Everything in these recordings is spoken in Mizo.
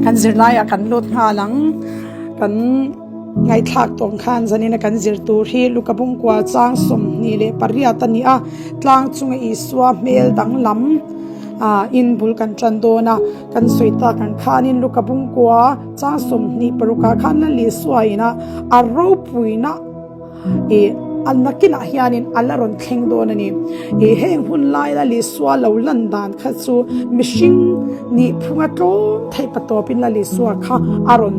Kan zirlaiah kan lut nghal ang. Kan ngaihthlak tawng khan zanina kan zir tur hi Luka Bungkua chang 28 a ni a, tlang chunga Isua hmel danglam in bul kan tan dawn a. Kan sawi tak ang khanin Luka Bungkua chang 26 ah khan Lal Isua ina a ropuina Ih, a nakinah hianin a la rawn thleng dawn a ni. Ih, heng hun lai Lal Isua lo lan dan kha chu mihring nih phunga tlawm theih patawpin Lal Isua kha a rawn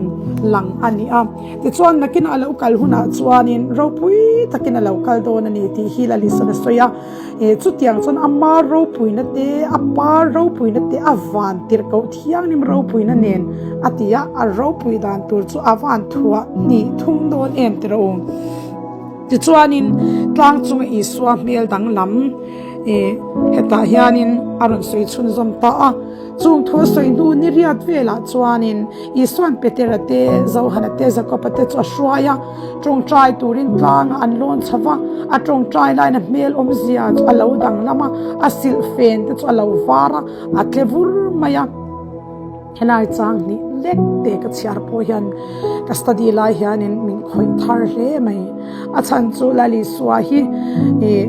lang a ni a. Tichuan nakinah a lo kal hunah chuanin ropui takin a lo kal dawn a ni tih hi Lal Isuan a sawi a. Ih, chutiang chuan ama ropuina te, a pa ropuina te a van tirh koh thianghlim ropuina nen a ti a, a ropui dan tur chu a van thuah hnih thum dawn em ti rawh u. Tichuanin tlang chunga Isua hmel danglam ih hetah hianin a rawn sawi chhunzawm ta a. Chung thu a sawi hnu ni riat velah chuanin Isua'n Petera te, Johana te, Jakoba te chu a hruai a, tawngtai turin tlangah an lawn chho va, a tawngtai laiin a hmel awmzia chu a lo danglam a, a silhfen te chu a lo var a, a tle vur mai a. Helai chang hnih lek te ka chhiar pawh hian ka study lai hianin min khawih thar hle mai. A chhan chu Lal Isua hi ih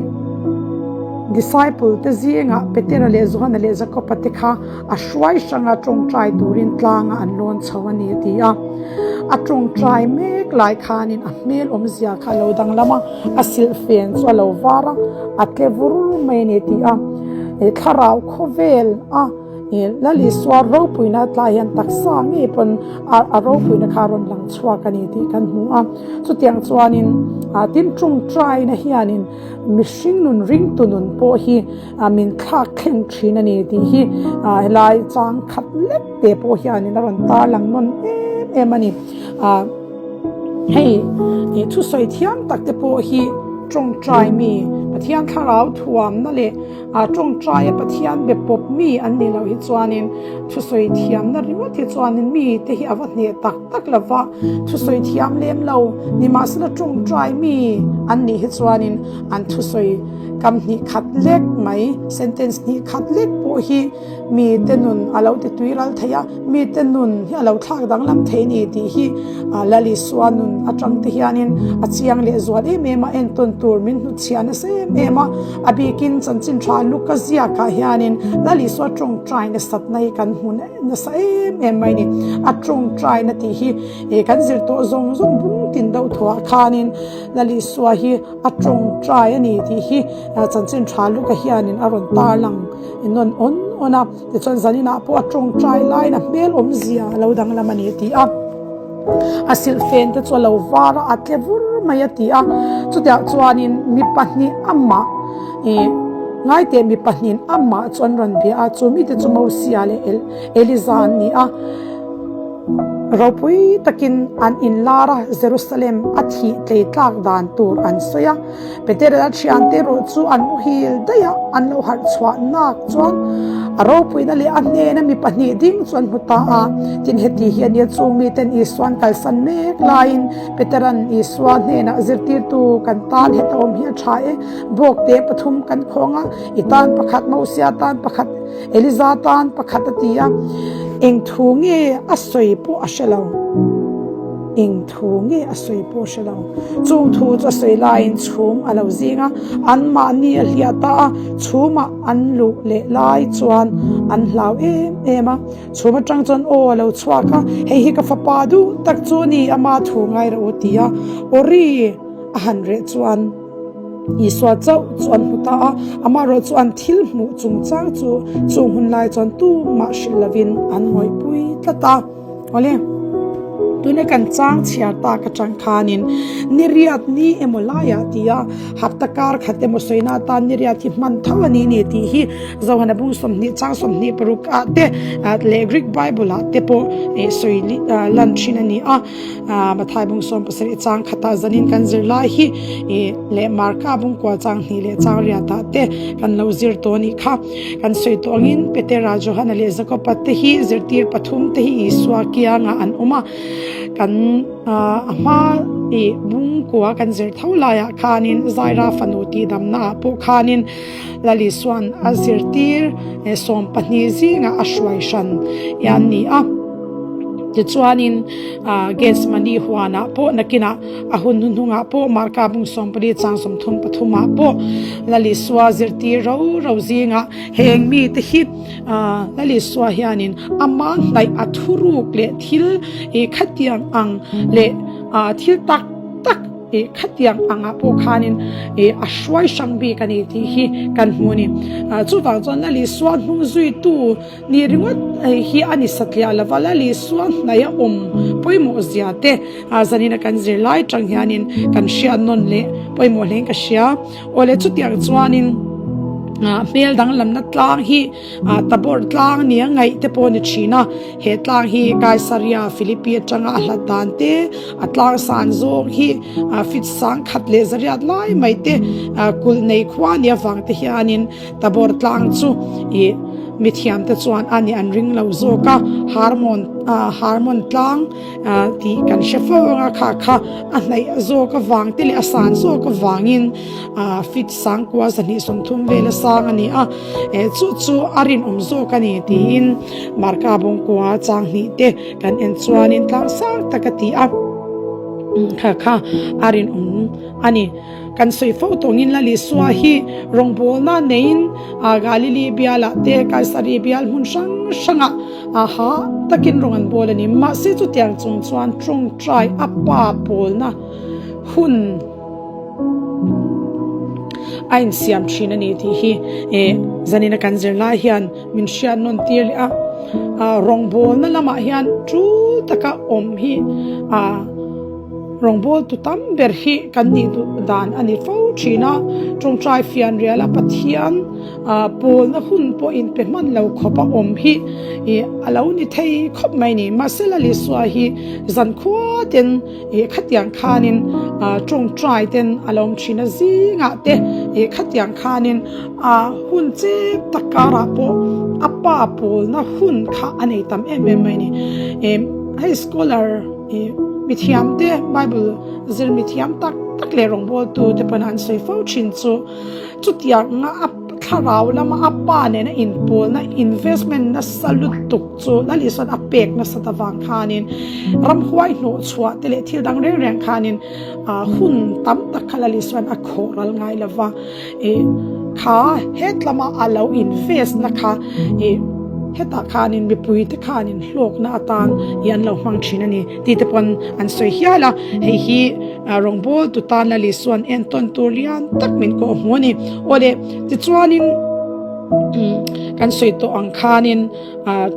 disciple te zingah Petera leh Johana leh Jakoba te kha a hruai hranga tawngtai turin tlangah an lawn chho a ni a ti a. A tawngtai mek lai khanin a hmel awmzia kha a lo danglam a, a silhfen chu a lo var a, a tle vur mai a ni a ti a. Thlarau khawvel a. Lal Isua ropuina tlai hian taksa ngei pawn a ropuina kha a rawn lang chhuak a ni tih kan hmu a. Chutiang chuanin tin tawngtaina hianin mihring nun ringtu nun pawh hi min thlak thleng thin a ni tih hi helai chang khat lek te pawh hianin a rawn tarlang nawn em em a ni. Hei thusawi thiam tak te pawh hi tawngtai mi Pathian thlarau thuamna leh A tawngtaia Pathian be pawp mi an nih loh hi chuanin thusawi thiamna ringawt hi chuanin mite hi a va hneh tak tak lo va, thusawi thiam lem lo nimahsela tawngtai mi an nih hi chuanin an thusawi kam hnih khat lek mai, sentence hnih khat lek pawh hi mite nun a lo ti tui ral thei a, mite nun hi a lo thlak danglam thei ni tih hi Lal Isua nun atang te hianin a chiang leh zual em em a, entawn tur min hnutchhiah nasa em em a, a bikin chanchin tha Luka ziakah hianin Lal Isua tawngtai nasatna hi kan hmu nasa em em mai ni. A tawngtai na tih hi kan zir tawh zawng zawng bung tin deuh thuah khanin Lal Isua hi a tawngtai a ni tih hi chanchin tha Luka hianin a rawn tarlang nawn awn awn a. Tichuan zaninah pawh a tawngtai laiin a hmel awmzia a lo danglam a ni a ti a. A silhfen te chu a lo var a, a tle vur mai a ti a. Chutiang chuanin mi pahnih amah ih ngaiteh mi pahnihin amah chu an rawn bia a, chu mite chu Mosia leh Eliza an ni a. Ropui takin an inlar a, Jerusalem a thih tlei tlak dan tur an sawi a. Petera thiante erawh chu an muhil daih a, an lo harh chhuah nak chuan a ropuina leh a hnena mi pahnih ding chu an hmu ta a. Tin, heti hi a nia chu miten Isua'n kalsan mek laiin Petera'n Isua hnenah zirtirtu kan tan heta awm hi a tha e, bawkte pathum kan khawng a, i tan pakhat, Mosia tan pakhat, Eliza tan pakhat a ti a, eng thu nge a sawi pawh a hre lo. Eng thu nge a sawi pawh hre lo. Chung thu chu a sawi laiin chhum a lo zing a, anmahni a hliah ta a, chhumah an luh leh lai chuan an hlau em em a. Chhum atang chuan aw a lo chhuak a, hei hi ka fapa duh tak chu a ni, ama thu ngai rawh u ti a, aw ri a han reh chuan Isua chauh chu an hmu ta a, amaherawh chu an thil hmuh chungchang chu chung hun lai chuan tumah hrilh lovin an ngawihpui tlat a. Awle, tuna kan chang chhiar tak atang khanin niriat ni emaw laiah tia hapta kar khat emaw sawina atan niriat hi hman tho a ni ni tih hi Johana bung 20 chang 26 ah te leh Greek Bible ah te pawh sawi lan thin a ni a. Mathai bung 17 chang khatah zanin kan zir lai hi leh Marka bung kua chang hnih leh chang riatah te kan lo zir tawh a nih kha. Kan sawi tawh angin Petera, Johana leh Jakoba te hi zirtir pathum te hi Isua kiangah an awm a. Kan a hma ih bungkua kan zir tho laiah khanin Zaira fanu tihdamna ah pawh khanin Lal Isua'n a zirtir 12 zingah a hruai hran i an ni a. Tichuanin, Gethsemane huanah pawh nakinah a hun hnuhnungah pawh Marka bung 14 chang 33 ah pawh Lal Isua zirtir ro ro zingah heng mite hi Lal Isua hianin ama hnaih a thuruk leh thil khatiang ang leh thil tak tak I khatiang angah pawh khanin i a hruai hrang bik a ni tih hi kan hmu a ni. Chuvang chuan Lal Isua hnung zuitu ni ringawt hi a ni satliah lova, Lal Isua hnaih a awm pawimawh zia te zanina kan zir lai tang hianin kan hriat nawn leh pawimawh hlein ka hria. Awle chutiang chuanin hmel danglamna tlang hi Tabor tlang nia ngaih te pawh a ni thin a, he tlang hi Kaisaria Philippi atanga a hlat dan te, a tlang san zawng hi fit sang khat leh zariat lai mai te kulh nei khua nia avang te hianin Tabor tlang chu ih mithiam te chuan a nih an ring lo zawk a, Harmon Harmon tlang tih kan hre fo anga kha kha a hnaih zawk avang te leh a san zawk avangin fit sangkua 230 vel a sang a ni a. Eh chu chu a rinawm zawk a ni tiin Marka bawngkua chang hnih te kan en chuanin tlang sang tak a ti a, kha kha a rinawm a ni. Kan sawi fo tawngin Lal Isua hi rawngbawlna neiin Galili bialah te Kaisari bial hmun hrang hrangah ha takin rawng an bawl a ni. Mahse chutiang chung chuan tawngtai a pa pawlna hun A insiam thin a ni tih hi zanina kan zir lai hian min hriat nawn tir leh a, rawngbawlna lamah hian tul taka awm hi rawngbawltu tam ber hi kan nih duh dan a ni fo thin a, tawngtai fian riala Pathian pawlna hun pawh inpe hman lo khawp a awm hi a lo ni thei khawp mai ni. Mahse Lal Isua hi zankhua ten Ih khatiang khanin tawngtai ten a lo awm thin a zingah te ih khatiang khanin a hun chep tak karah pawh a pa pawlna hun kha a nei tam em em mai a ni. Ih hei scholar ih mithiam te bible zir mithiam tak tak leh rawngbawltu te pawn an sawi fo thin chu chutiang a thlarau lama a pa nena inpawlna investment nasa lutuk Chu Lal Isuan a pek nasat avang khanin ramhuai hnawh chhuah te leh thil dang reng reng khanin hun tam tak kha Lal Isuan a khawh ral ngai lova, ih kha hetlama a lo invest na kha ih hetah khanin mipui te khanin hlawkna atan ih an lo hmang thin a ni tih te pawn an sawi hial a, hei hi rawngbawl tu tan Lal Isuan entawn tur lian tak min kawh hmu a ni. Awle tichuanin kan sawi tawh ang khanin.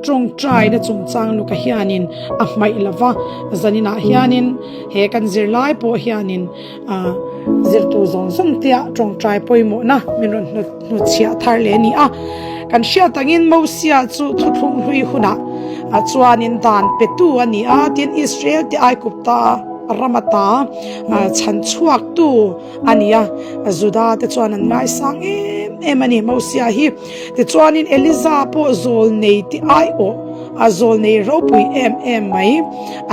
Tawngtaina chungchang luka hianin a hmaih lo va, zaninah hianin he kan zirlai pawh hianin zirtu zawng zawng tia tawngtai pawimawhna min rawn hnutchhiah thar leh a ni a. Kan hriat angin Mosia chu thuthlung hlui hunah chuanin dan petu a ni a, tin Israel te Aigupta ram ata chhan chhuaktu a ni a, Juda te chuan an ngaisang em em a ni Mosia hi. Tichuanin Eliza pawh zawl nei ti aiawh a zawl nei ropui em em mai.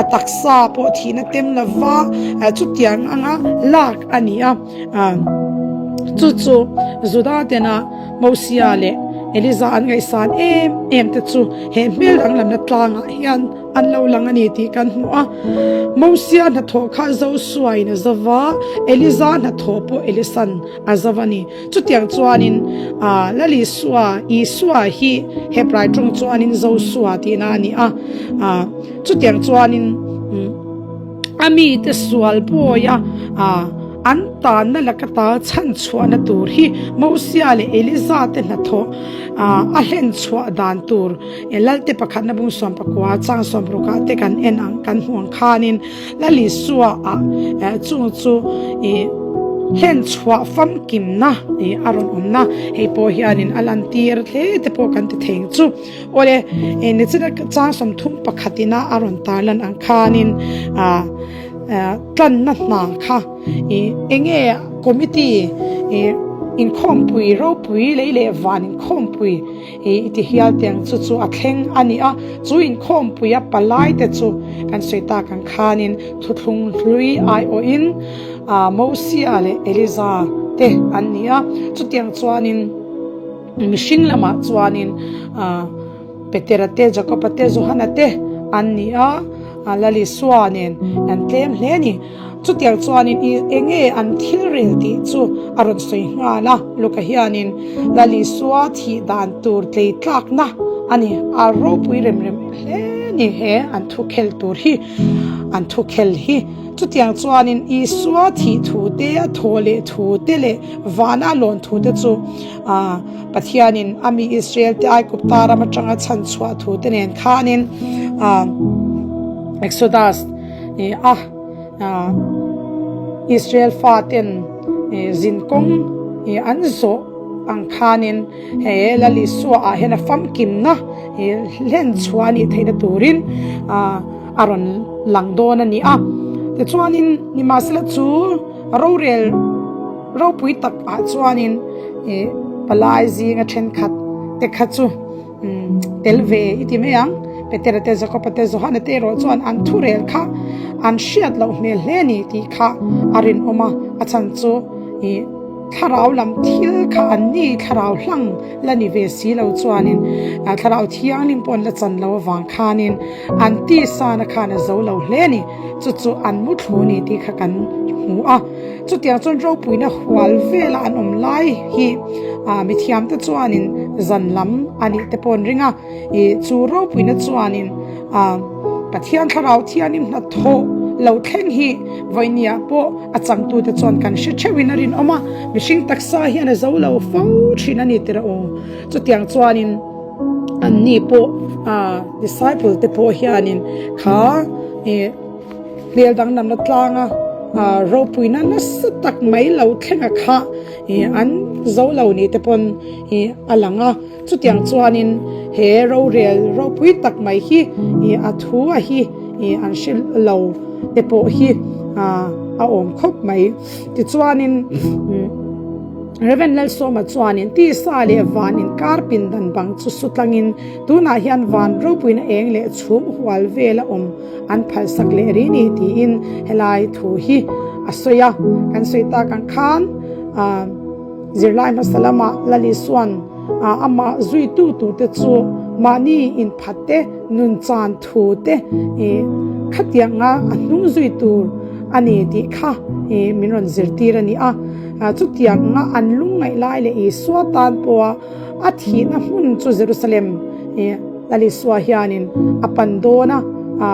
A taksa pawh thihna tem lova chutiang anga lak a ni a. Chu chu Juda tena Mosia leh Eliza an ngaihsan em em te chu he hmel danglamna tlangah hian An lo lang a ni tih kan hmu a. Mosia hnathawh kha Joshua-in a zo va, Eliza hnathawh pawh Elisan a zo a ni. Chutiang chuanin Lal Isua, Isua hi Hebrai tawng chuanin Joshua tihna a ni a. Chutiang chuanin a mite sual bawia an tanna laka ta chhanchhuahna tur hi Mosia leh Eliza te hnathawh a hlenchhuah dan tur E Lalte pakhatna bung 14 chang 60 ah te kan en ang kan hmu ang khanin Lal Isua ah chung chu i hlen chhuah famkimna i a rawn awmna hei pawh hianin a lantir hle te pawh kan ti thei ang chu. Awle e nichina chang 31 ina a rawn tarlan ang khanin tlanna hna kha i enge committee i inkhawmpui ropui lei leh van inkhawmpui I ti hial tiang chu chu a thleng a ni a, chu inkhawmpuia palaite chu kan sawi tak ang khanin thuthlung hlui aiawhin Mosia leh Eliza te an ni a, chutiang chuanin mihring lamah chuanin Petera te, Jakoba te, Johana te an ni a. Lalisua nen an tlem hle a ni. Chutiang chuanin i enge an thil rel tih chu a rawn sawi nghal a, Luka hianin Lalisua thih dan tur tlei tlakna a ni, a ropui rem rem hle a ni he an thu khel tur hi, an thu khel hi. Chutiang chuanin Isua thih thu te, a thaw leh thu te leh vana a lawn thu te chu Pathianin a mi Israel te Aigupta ram atanga chhan chhuah thu te nen khanin Exodus a Israel faten zinkawng an zawh ang khanin he Lal Isua ah hian a famkimna hlen chhuah a nih theihna turin a rawn lang dawn a ni a. Tichuanin nimahsela chu rorel ropui tak ah chuanin palai zinga thenkhat te kha chu tel ve i ti mai ang. Petera te, Jakoba te, Johana te erawh chuan an thurel kha an hriat loh hmel hle a ni tih kha a rinawm a, a chhan chu ih thlarau lam thil kha an ni thlarau hlang la ni ve si lo chuanin thlarau thianghlim pawh an la chan lo avang khanin an tisana khan a zo lo hle a ni. Chu chu an mu thlu a ni tih kha kan hmu a. Chutiang chuan ropuina hual vela an awm lai hi mithiamte chuanin zan lam a nih te pawh an ring a, ih chu ropuina chuanin Pathian thlarau thianin hnathawh lo thleng hi vawinia pawh a changtute chuan kan hre theuhin a rinawm a, mihring taksa hian a zo lo fo thin a ni tirh aw. Chutiang chuanin anni pawh disciple te pawh hianin kha ih. Hmel danglamna tlanga ropuina nasa tak mai lo thlenga kha an zo lo ni te pawn a lang a. Chutiang chuanin he rorel ropui tak mai hi a thu a hi an hre lo te pawh hi a awm khawp mai. Tichuanin. Rev. Lalsawma chuanin tisa leh van inkar pindan bang chu su tlangin tunah hian van ropuina eng leh chhum hual vela awm an phalsak leh rih ni tiin helai thu hi a sawi a. Kan sawi tak ang khan zirlai hmasa lamah Lalisuan amah zuitu turte chu mahni inphat te, nunchan thu te khatianga a hnung zui tur a ni tih kha min rawn zirtir a ni a. Chutianga an lungngaih lai leh Isua tan pawha a thihna hmun chu Jerusalem Lal Isua hianin a pan dawn a,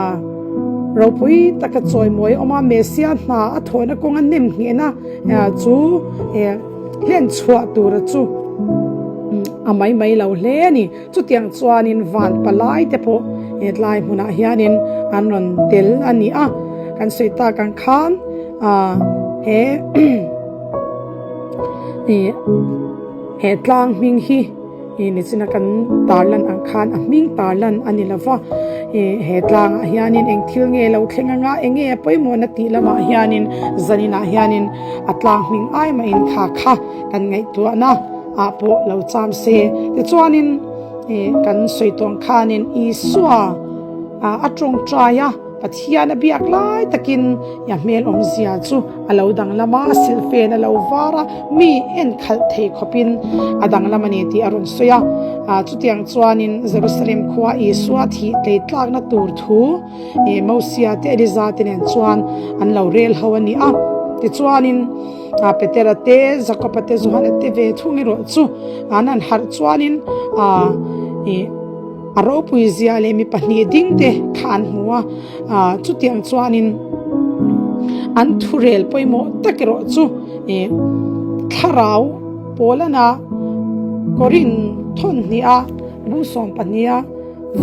ropui taka chawimawi a awm a, Messia hna a thawhna kawnga nem nghehna chu hlen chhuah tura chu a mai mai lo hle a ni. Chutiang chuanin van palai te pawh hetlai hmunah hianin an rawn tel a ni a, kan sawi tak ang khan he ih he tlang hming hi ih nichina kan tarlan ang khan a hming tarlan a ni lova ih he tlangah hianin eng thil nge lo thleng anga eng nge a pawimawhna tih lamah hianin zaninah hianin a tlang hming ai mahin kha kha kan ngaihtuahna ah pawh lo cham se. Tichuanin ih kan sawi tawh ang khanin Isua a tawngtai a, Pathian a biak lai takin a hmel awmzia chu a lo danglam a, a silhfen a lo var a, mi en khalh thei khawpin a danglam a ni tih a rawn sawi a. Chutiang chuanin Jerusalem khua Isua thih tlei tlakna tur thu ih Mosia te Eliza te nen chuan an lo rel ho a ni a. Tichuanin. A Petera te, Jakoba te, Johana te ve thung erawh chu an han harh chuanin a ih a ropui zia leh mi pahnih ding te kha an hmu a, a chutiang chuanin an thurel pawimawh tak erawh chu ih thlarau pawlana Korin thawn hnih a bu sawm pahniha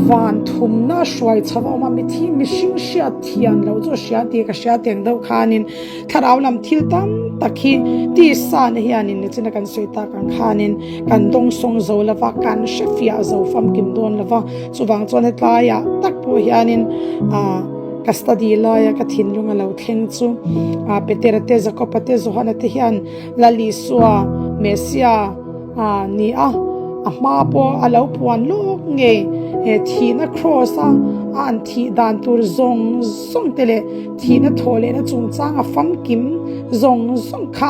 Van thumna hruai chho a awm a, mithi mihring hriat thian lo chu a hria tih ka hria teng deuh khanin thlarau lam thil tam tak hi tisa na hianin nichina kan sawi tak ang khanin kan dawngsawng zo lova kan hre fiah zo famkim dawn lova chuvang chuan hetlaiah tak pawh hianin ah ka study laia ka thinlung a lo thleng chu ah Petera te Jakoba te Johana te hian Lal Isua Messia A ni a, a hma pawh a lo puan lawk ngei. He thihna cross a a an thih dan tur zawng zawng te leh thihna thawh lehna chungchang a famkim zawng zawng kha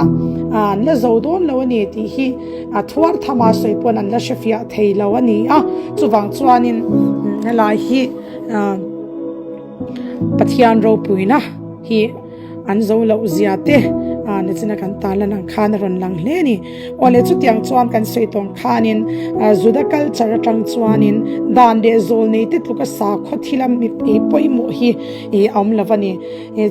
an la zo dawn lo a ni tih hi a thuar thama sawi pawn an la hrefiah thei lo a ni a. Chuvang chuanin helai hi. Pathian ropuina hi an zo loh zia te nichina kan tarlan ang khan a rawn lang hle a ni. Awle chutiang chuan kan sawi tawng khanin Juda culture atang chuanin dan leh zawl nei te tluka sakhaw thila mi pawimawh hi a awm lo a ni.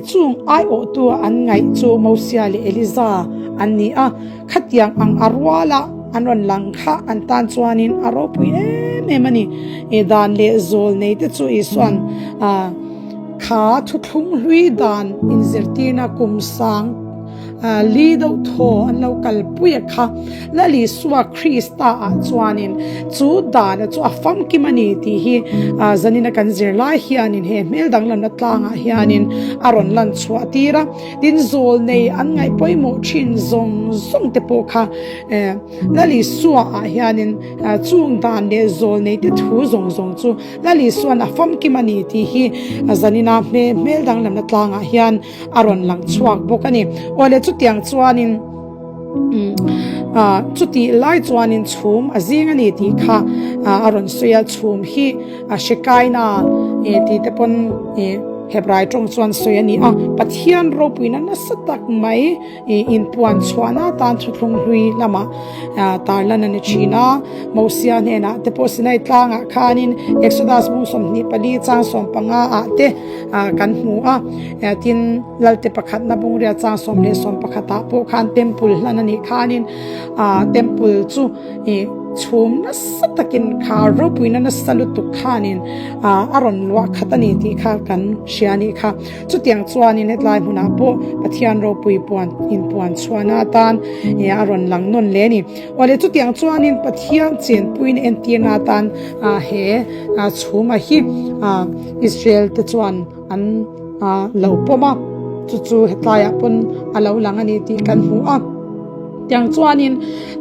Chung aiawhtu an ngaih chu Mosia leh Eliza an ni a, khatiang ang a ruala an rawn lang kha an tan chuanin a ropui em em a ni. Dan leh zawl nei te chu Isua'n Kha thuthlung hlui dan inzirtirna kum sang li deuh thaw an lo kalpui a kha. Lal Isua Krista ah chuanin chu dana chu a famkim a ni tih hi zanina kan zir lai hianin he hmel danglamna tlangah hianin a rawn lan chhuah tir a. Tin, zawl nei an ngaih pawimawh thin zawng zawng te pawh kha Lal Isua ah hianin chung dan leh zawl nei te thu zawng zawng chu Lal Isua'n a famkim a ni tih hi zanina hmel danglamna tlangah hian a rawn lang chhuak bawk a ni. Awle chutiang chuanin chutih lai chuanin chhum a zing a ni tih kha a rawn sawi a, chhum hi a hre kaina tih te pawn Hebrai tawng chuan sawi a ni a, Pathian ropuina nasa tak mai Inpuan chhuahna atan thuthlung hlui lamah tarlan a ni thin a. Mosia hnenah te pawh Sinai tlangah khanin Exodus bung 24 chang 15 ah te kan hmu a. Tin, Lalte pakhatna bungria chang 11 ah pawh khan temple hlan a nih khanin temple chu chhum nasa takin kha ropuina nasa lutuk khanin a rawn luah khat a ni tih kha kan hria a nih kha. Chutiang chuanin hetlai hmunah pawh Pathian ropui puan inpuan chhuahna atan a rawn lang nawn hle a ni. Awle chutiang chuanin Pathian chenpuina entirna atan he chhuma hi Israel te chuan an lo pawm a, chu chu hetlaiah pawn a lo lang a ni tih kan hmu a. Tiang chuanin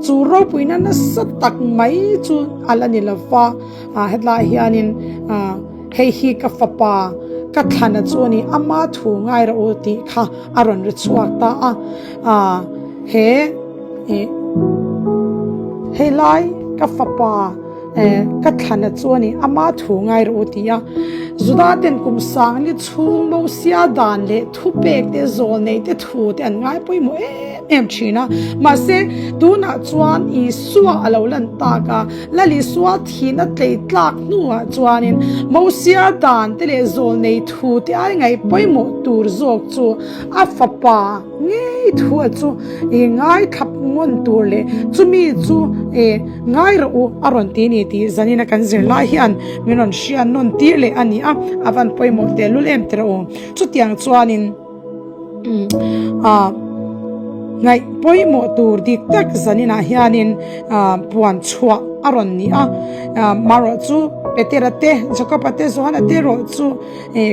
chu ropuina nasa tak mai chu a la ni lova, hetlaiah hianin Hei hi ka fapa, ka thlana chu a ni, ama thu ngai rawh u tih kha a rawn ri chhuak ta a. Aaa he ih hei lai ka fapa eh ka thlana chu a ni, ama thu ngai rawh u tih a. Juda ten kum sangli chhung Mosia dan leh thupek te zawl nei te thu te an ngai pawimawh em em thin a. Mahse tunah chuan Isua a lo lan tak a. Lal Isua thihna tlei tlak hnuah chuanin Mosia dan te leh zawlnei thu te ai ngaih pawimawh tur zawk chu a fapa ngei thua chu i ngaithlap ngawn tur leh chumi chu i ngai rawh u a rawn ti ni tih zanina kan zir lai hian min rawn hriat nawn tir leh a ni a, a van pawimawh tehlul em tirh u. Chutiang chuanin. A ngaih pawimawh tur dik tak zaninah hianin puan chhuah a rawn ni a, marawh chu Petera te, Jakoba te, Johana te erawh chu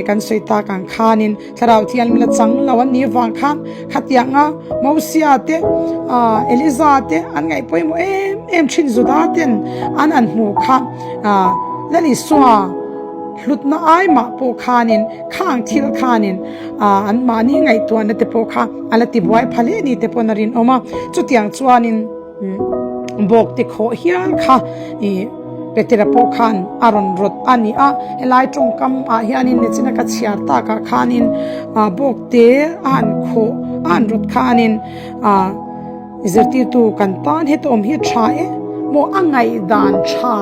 kan sawi tak ang khanin Thlarau Thianghlim la chang lo an nih avang khan khatianga Mosia te, Eliza te an ngaih pawimawh em em thin Juda ten an an hmuh kha Lal Isua hlutna ai mah pawh khanin khang thil khanin an mahni ngaihtuahna te pawh kha a la tibuai pha hle ni te pawn a rinawm a, chutiang chuanin bawk te khawh hial kha ih Petera pawh khan a rawn rawt a ni a, helai tawngkam ah hianin nichina ka chhiar takah khanin bawk te a han khawh a han rawt khanin ah Zirtirtu kan tan heta awm hi a tha e maw a ngaihdan tha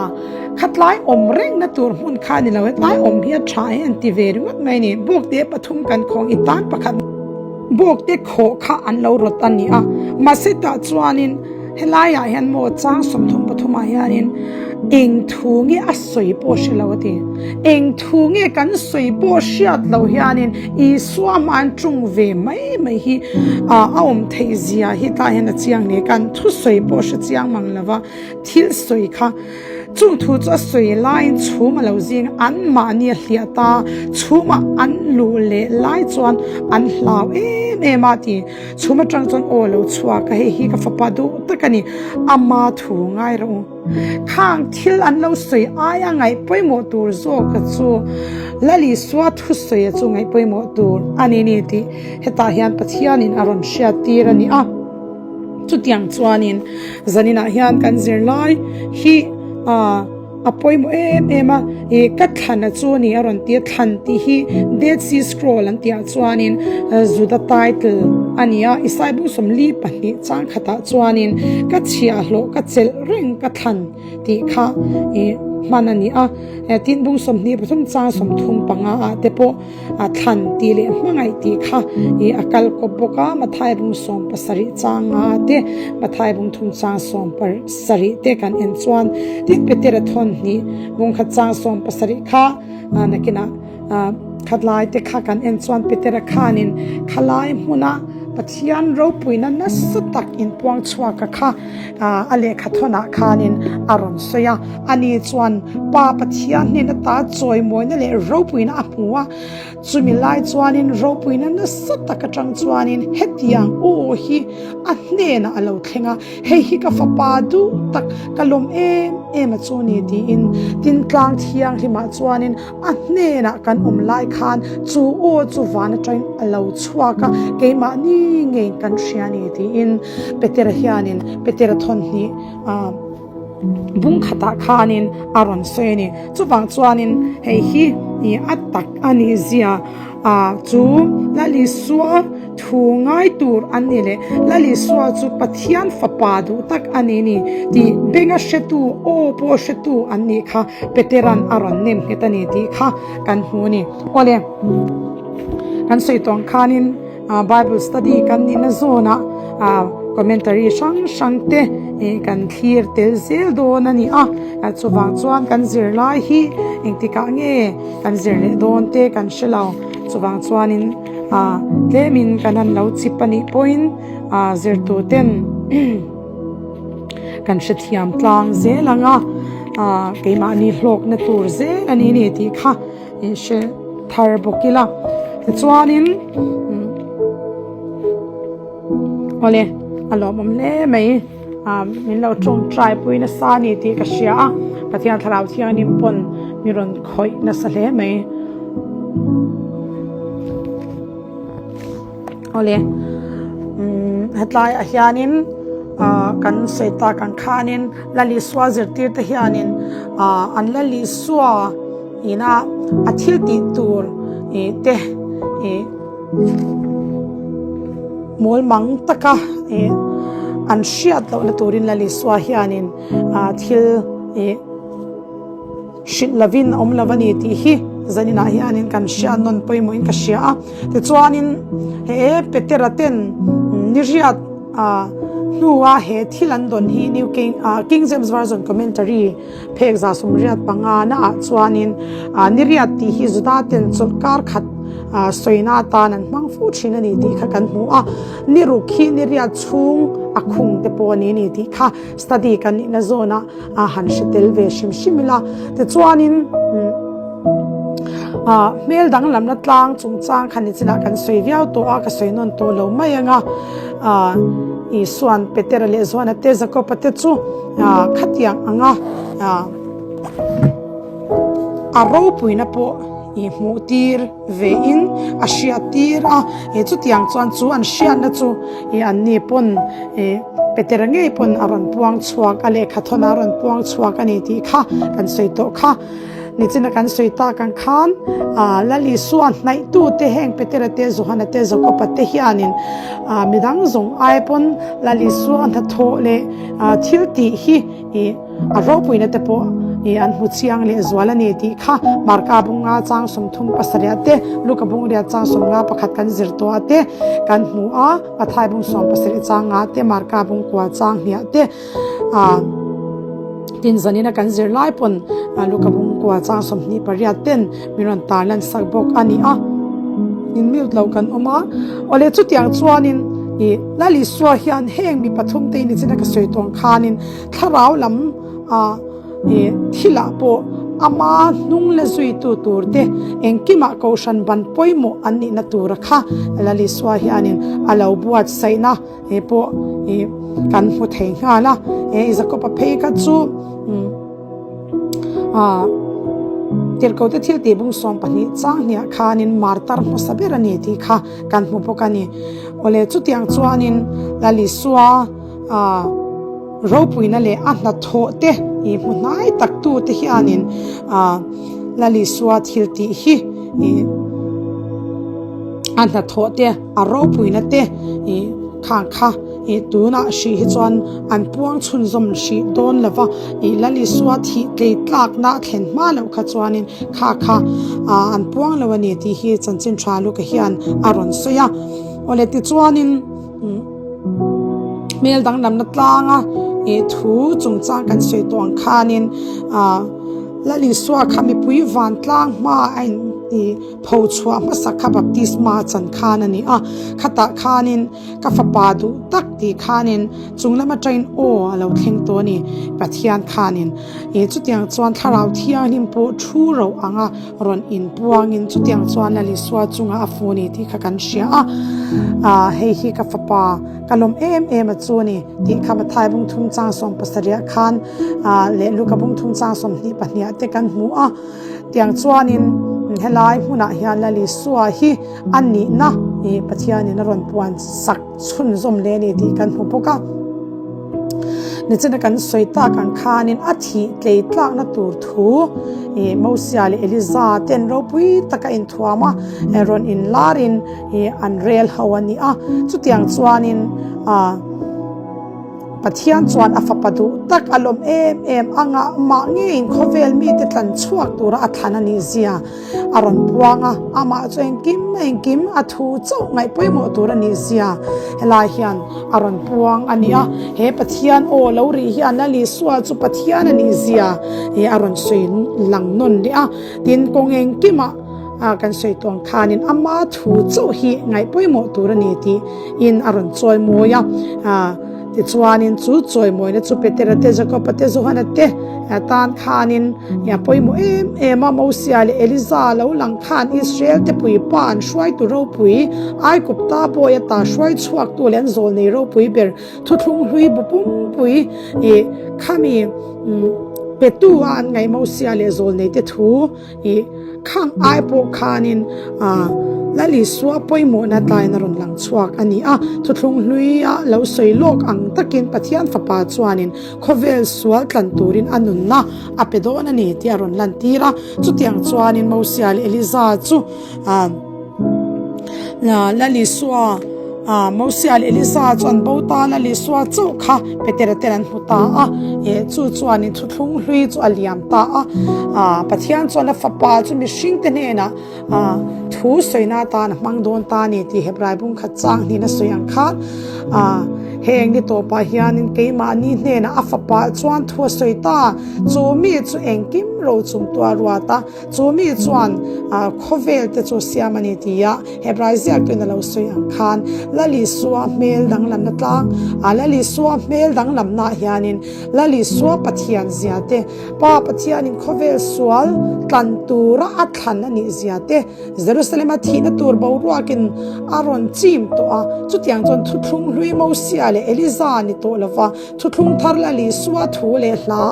khatlai awm rengna tur hmun kha a ni lo hetlai awm hi a tha e an ti ve ringawt mai a ni bawkte pathum kan khawng i tan pakhat bawkte khawh kha an lo rawt a ni a mahse tah chuanin helaiah hian maw chang 33 ah hianin eng thu nge a sawi pawh hre lo a ti eng thu nge kan sawi pawh hriat loh hianin Isua hmain tung ve mai mai hi a awm theih zia hi tah hian a chiang hle. Kan thusawi pawh hre chiang mang lo va, thil sawi kha chung thu chu a sawi laiin chhum a lo zing a, anmahni a hliah ta, chhumah an luh leh lai chuan an hlau em em a ti. Chhum atang chuan aw lo chhuak a, hei hi ka fapa duh tak a ni, ama thu ngai rawh u. Khang thil an lo sawi aia ngaih pawimawh tur zawk a chu Lal Isua thusawi a chu ngaih pawimawh tur a ni ni tih hetah hian Pathianin a rawn hriat tir a ni a. Chutiang chuanin zaninah hian kan zirlai hi aaa. a pawimawh em em a, ih ka thlan a chu a ni a rawn ti a, thlan tih hi Dead Sea Scroll an tih ah chuanin Juda title a ni a, Isai bung 42 chang khatah chuanin ka chhiahhlawh ka chelh reng ka thlan tih kha ih hman a ni a, tin bung 23 chang 35 ah te pawh a thlan tih leh hmangaih tih kha ih a kal kawp bawk a, Mathai bung 70 chang nga te, Mathai bung thum chang 70 te kan en chuan tin Petera thawn hnih bung khat chang 70 kha nakinah khatlai te kha kan en chuan Petera khanin khalai hmuna Pathian ropuina nasa tak inpuang chhuaka kha a lehkha thawnah khanin a rawn sawi a. Ani chuan Pa Pathian hnen ata chawimawina leh ropuina a hmu a, chumi lai chuanin ropuina nasa tak atang chuanin hetiang aw hi a hnenah a lo thleng a, Hei hi ka fapa duh tak, ka lawm em em a chu ni tiin tintlang thianghlimah chuanin a hnenah kan awm lai khan chu aw chu van atangin a lo chhuak a, keimahni ngeiin kan hria a ni tiin Petera hianin Petera thawnhnih a bung khatah khanin a rawn sawi a ni. Chuvang chuanin hei hi a tak a nih zia a chu Lal Isua thu ngai tur an ni leh Lal Isua chu Pathian fapa duh tak a ni ni tih benga hretu aw pawh hretu an nih kha Petera'n a rawn nem nghet a ni tih kha kan hmu a ni. Awle, kan sawi tawng khanin Bible study kan nihna zawnah commentary hrang hrang te kan thlir tel zel dawn a ni a, chuvang chuan kan zirlai hi engtikah nge kan zir leh dawn te kan hre lo, chuvang chuanin tlemin kan han lo chip a nih pawhin zirtu ten kan hrethiam tlang zel ang a, keimahni hlawkna tur zel a ni ni tih kha in hre thar bawk ila tichuanin awle a lawmawm hle mai min lo tawngtai pui nasa a ni tih ka hria a Pathian thlarau thiangin pawn mi rawn khawih nasa hle mai awle hetlaiah hianin kan sawi tak ang khanin Lalisua zirtir te hianin an Lalisua ina a thil tih tur te mawl mang taka an hriat lohna turin Lalisua hianin thil hrilh lovin a awm lo a ni tih hi zaninah hianin kan hriat nawn pawimawhin ka hria a. Tichuanin he Petera ten niriat hnua he thil an dawn hi New King King James Version Commentary phek 185 naah chuanin niriat tih hi Juda ten chawlh kar khat sawina atan an hmang fu thin a ni tih kha kan hmu a. Niruk hi niriat chhung a khung te pawh a ni a ni tih kha study kan nihna zawnah a han hre tel ve hrim hrim ila tichuanin hmel danglamna tlang chungchang kha nichinah kan sawi viau tawh a ka sawi nawn tawh lo mai anga Isuan Petera leh Johana te Jakoba te chu khatiang anga a ropuina pawh i hmuh tir ve in a hriat tir a chutiang chuan chu an hriatna chu an ni pawn Petera ngei pawn a rawn puang chhuak a lehkha thawn a rawn puang chhuak a ni tih kha kan sawi tawh kha. Nichina kan sawi tak ang khan Lal Isua hnaihtute heng Petera te Johana te Jakoba te hianin midang zawng ai pawn Lal Isua hnathawh leh thil tih hi A ropuina te pawh i an hmu chiang leh zual a ni tih kha Marka bunga chang 37 ah te, Luka bungriat chang 51 kan zir tawh ah te kan hmu a, Mathai bung 17 chang nga te, Marka bung kua chang hniah te, tin zanina kan zir lai pawn Luka bung kua chang 28 ten min rawn tarlan sak bawk a ni a. In mute lo kan awm a, awle chutiang chuanin i Lal Isua hian heng mi pathum te in i china ka sawi tawng khanin Thlarau lam a thilah pawh ama hnung la zuitu tur te engkimah kohhran ban pawimawh an nihna tura kha Lalisua hianin a lo buatsaihna he pawh kan hmu thei nghal a. He Jakob-a phei kha chu Tirhkohte thil tih bung 12 chang hniah khanin martar hmasa ber a ni tih kha kan hmu bawk a ni. Awle chutiang chuanin Lalisua. Ropuina leh a hnathawh te i hmu hnai tak tu te hianin ah Lal Isua thil tih hi ih a hnathawh te a ropuina te ih khang kha ih tunah hrih hi chuan an puang chhunzawm hrih dawn lo va ih Lal Isua thih tlei tlakna a thlen hma loh kha chuanin kha kha ah an puang lo a ni tih hi chanchin tha luka hian a rawn sawi a awle tichuanin. Hmel danglamna tlanga ih thu chungchang kan sawi tawh ang khanin ah Lal Isua kha mipui vantlang hma a in ih pho chhuah hmasa kha baptisma a chan khan a ni a, khatah khanin ka fapa duh tak tih khanin chung lam atangin aw a lo thleng tawh a ni Pathian khanin ih chutiang chuan thlarau thianghlim pawh thu roh anga rawn inpuangin chutiang chuan Lal Isua chungah a fu ni tih kha kan hria a, ah hei hi ka fapa ka lawm em em a chu ni tih kha Mathai bung thum chang 70 khan ah leh Luka bung thum chang 22 te kan hmu a, tiang chuanin helai hmunah hian Lal Isua hi a nihna ih Pathianin a rawn puan sak chhunzawm leh a ni tih kan hmu bawk a. Nichina kan sawi tak ang khanin a thih tlei tlakna tur thu ih Mosia leh Eliza ten ropui taka inthuam a, rawn inlarin ih an rel ho a ni a. Chutiang chuanin ah Pathian chuan a fapa duh tak a lawm em em anga mah ngeiin khawvel mite tlan chhuak tura a thlan a nih zia A rawn puang a, amah chu engkim engkim a thu chauh ngaih pawimawh tur a nih zia helai hian a rawn puang a ni a. He Pathian aw lo rih hian Lal Isua chu Pathian a nih zia hi a rawn sawi lang nawn leh a. Tin, kawng engkimah kan sawi tawh ang khanin ama thu chauh hi ngaih pawimawh tur a ni tih in a rawn chawi mawi a. Tichuanin chu chawimawina chu Petera te, Jakoba te, Johana te tan khanin a pawimawh em em a. Mosia leh Eliza lo lang khan Israel te puipa an hruaitu ropui, Aigupta bawi ata hruai chhuaktu leh an zawlnei ropui ber thuthlung hlui bu pumpui ih khami petu a an ngaih Mosia leh zawlnei te thu I khang ai pawh khanin Lal Isua pawimawhna tlaiin a rawn lang chhuak a ni a. Thuthlung hluia lo sawi lawk ang takin Pathian Fapa chuanin khawvel sual tlan turin a nunna a pe dawn a ni tih a rawn lantir a. Chutiang chuanin Mosia leh Eliza chu Lal Isua Mosia leh Elisa chu an bo ta, Lal Isua chauh kha Petera ten an hmu ta a, chu chuanin thuthlung hlui chu a liam ta a. Pathian chuan a fapa chu mihringte hnenah thu sawina atan a hmang dawn ta a ni tih Hebrai bung khat chang hnin a sawi ang khan heng ni tawpah hianin keimahni hnenah a fapa chuan thu a sawi ta, chu mi chu engkim rochung tua ruat a. Chu mi chuan khawvel te chu siam a ni ti a, Hebrai ziaktuin a lo sawi ang khan Lal Isua hmel danglamna tlang a, Lal Isua hmel danglamnaah hianin Lal Isua Pathian zia te, Pa Pathianin khawvel sual tlan tura a thlan a nih zia te, Jerusalem-a thihna tur boruakin a rawn chim tawh a, chutiang chuan thuthlung hlui Mosia leh Eliza ni tawh lova Thuthlung thar Lal Isua thu leh hla